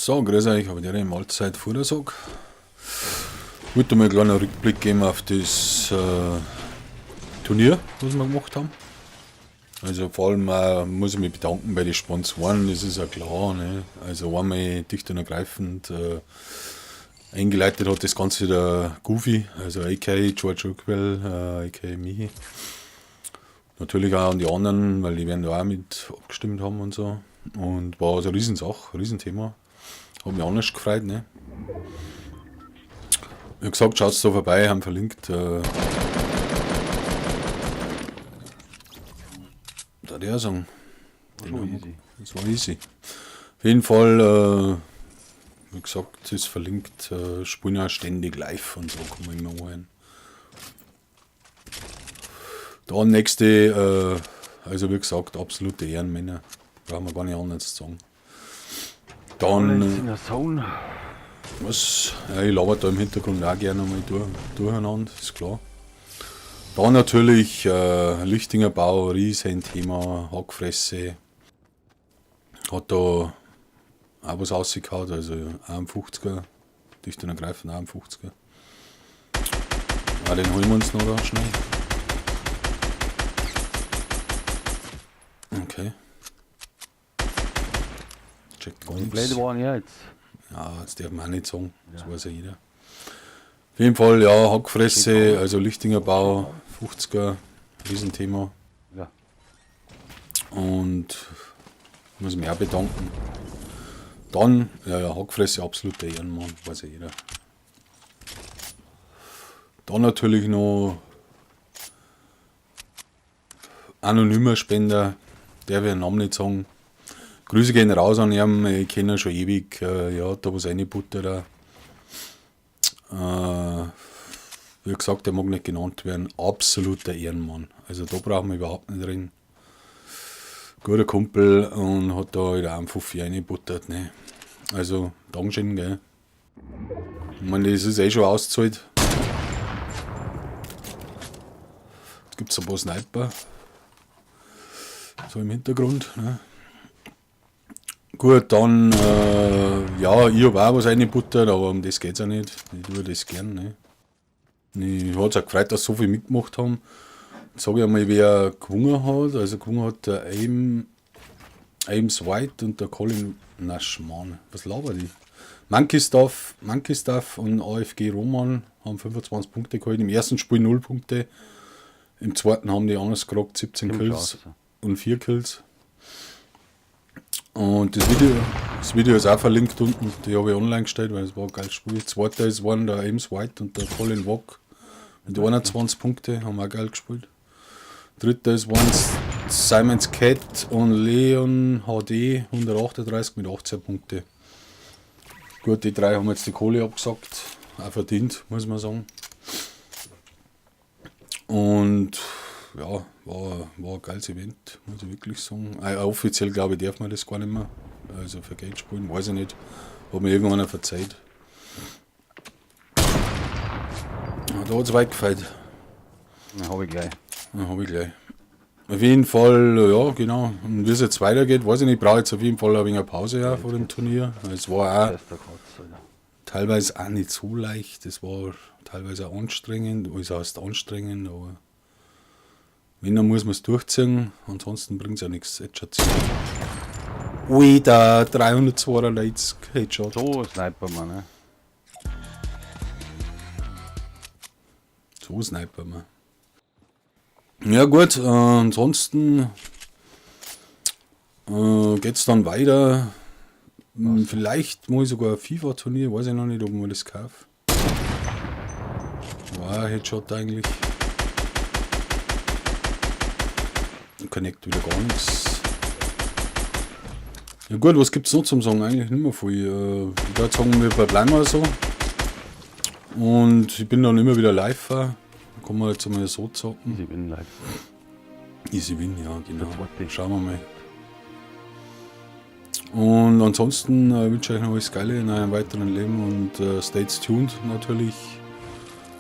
So, grüß euch, habe ich dir Mahlzeit Vordersag. Ich wollte mal einen kleinen Rückblick geben auf das Turnier, was wir gemacht haben. Also vor allem muss ich mich bedanken bei den Sponsoren, das ist ja klar. Ne? Also einmal dicht und ergreifend eingeleitet hat das Ganze der Goofy, also aka George Rockwell, aka Michi. Natürlich auch an die anderen, weil die werden da auch mit abgestimmt haben und so. Und war also eine Riesensache, ein Riesenthema. Hat mich anders gefreut, ne? Wie gesagt, schaut da vorbei, haben verlinkt. Da der sagen. Das war easy. Das war easy. Auf jeden Fall, wie gesagt, ist verlinkt, spielen ja ständig live und so, kann man immer anhören. Dann nächste, also wie gesagt, absolute Ehrenmänner. Brauchen wir gar nicht anders zu sagen. Dann, Alles in der Zone. Was? Ja, ich laber da im Hintergrund auch gerne mal durcheinander, ist klar. Dann natürlich Lichtinger Bau, Riesenthema, Hackfresse. Hat da auch was rausgehauen, also AM50er, dicht und ergreifend AM50er. Ah, den holen wir uns noch da schnell. Okay. Checkt gar Die nichts. Blöde waren ja jetzt. Ja, das darf man auch nicht sagen, das Ja. weiß ja jeder. Auf jeden Fall, ja, Hackfresse, also Lichtinger Bau, 50er, Riesenthema. Ja. Und muss mich auch bedanken. Dann, ja, ja, Hackfresse, absoluter Ehrenmann, weiß ja jeder. Dann natürlich noch anonymer Spender, der will den Namen nicht sagen. Grüße gehen raus an ihn, ich kenne ihn schon ewig, ja, hat da was reingebuttert. Wie gesagt, der mag nicht genannt werden, absoluter Ehrenmann. Also da brauchen wir überhaupt nicht reden. Guter Kumpel und hat da wieder einen Fuffi reingebuttert. Ne? Also, Dankeschön, gell. Ich meine, das ist eh schon ausgezahlt. Jetzt gibt's ein paar Sniper. So im Hintergrund. Ne? Gut, dann, ja, ich hab auch was reingebuttert, aber um das geht's ja nicht. Ich tue das gern. Ne? Mich hat's auch gefreut, dass so viel mitgemacht haben. Jetzt sag ich einmal, wer gewonnen hat. Also gewonnen hat der Ames White und der Colin Naschmann. Was labert die? Monkey Stuff und AFG Roman haben 25 Punkte geholt. Im ersten Spiel 0 Punkte. Im zweiten haben die anders gekriegt, 17 Stimmt Kills schon, und 4 Kills. Und das Video ist auch verlinkt unten, die habe ich online gestellt, weil es war ein geiles Spiel. Zweiter ist waren der Ames White und der Colin Wack mit 21 Punkte, haben auch geil gespielt. Dritter ist waren Simons Cat und Leon HD 138 mit 18 Punkte. Gut, die drei haben jetzt die Kohle abgesagt, auch verdient, muss man sagen. Und ja, war ein geiles Event, muss ich wirklich sagen. Offiziell, glaube ich, darf man das gar nicht mehr. Also für Geld spielen, weiß ich nicht. Hat mir irgendwann einer verzeiht. Ja, da hat's weit gefällt. Ja, hab ich gleich. Ja, hab ich gleich. Auf jeden Fall, ja, genau. Und wie es jetzt weitergeht, weiß ich nicht. Ich brauche jetzt auf jeden Fall ein wenig eine Pause ja, vor dem Turnier. Es war auch Der ist der Kotz, Alter. teilweise auch nicht so leicht. Es war teilweise auch anstrengend. Alles heißt anstrengend, aber wenn, dann muss man's durchziehen. Ansonsten bringt's ja nichts. Jetzt schaut's Ui, da 392 Headshot. So sniper man, ne? So sniper man. Ja gut, ansonsten geht's dann weiter. Vielleicht mache ich sogar ein FIFA-Turnier, weiß ich noch nicht, ob ich mir das kaufe. War ein Headshot eigentlich. Connect wieder gar nichts. Ja gut, was gibt's noch zum Sagen? Eigentlich nicht mehr viel. Ich würd sagen, wir verbleiben mal so. Und ich bin dann immer wieder live. Da kann man jetzt einmal so zocken. Easy Win live. Easy Win, ja, genau. Das zweite. Schauen wir mal. Und ansonsten wünsche ich euch noch alles Geile in eurem weiteren Leben und stay tuned natürlich.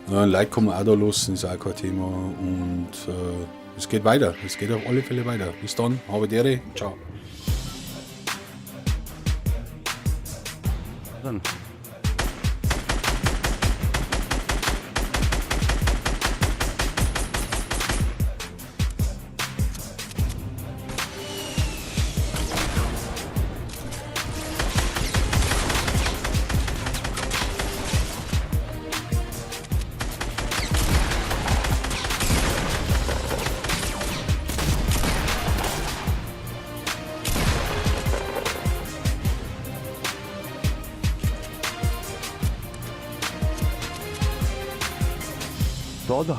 Ein Like kann man auch da lassen, ist auch kein Thema. Und es geht weiter. Es geht auf alle Fälle weiter. Bis dann, habe die Ehre. Ciao. Sind. Da, da.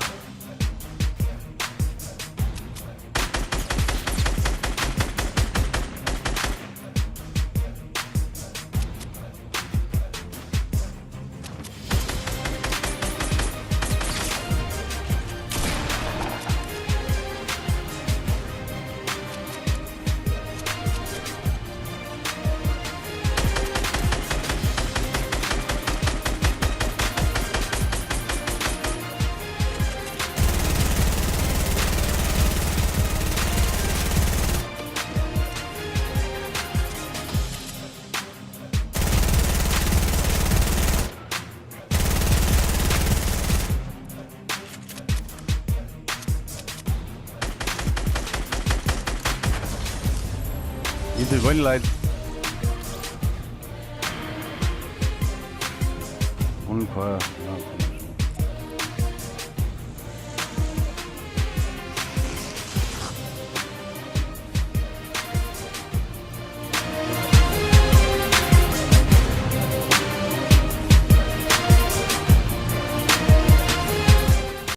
Wie wollen Leute? Ungefähr, ja.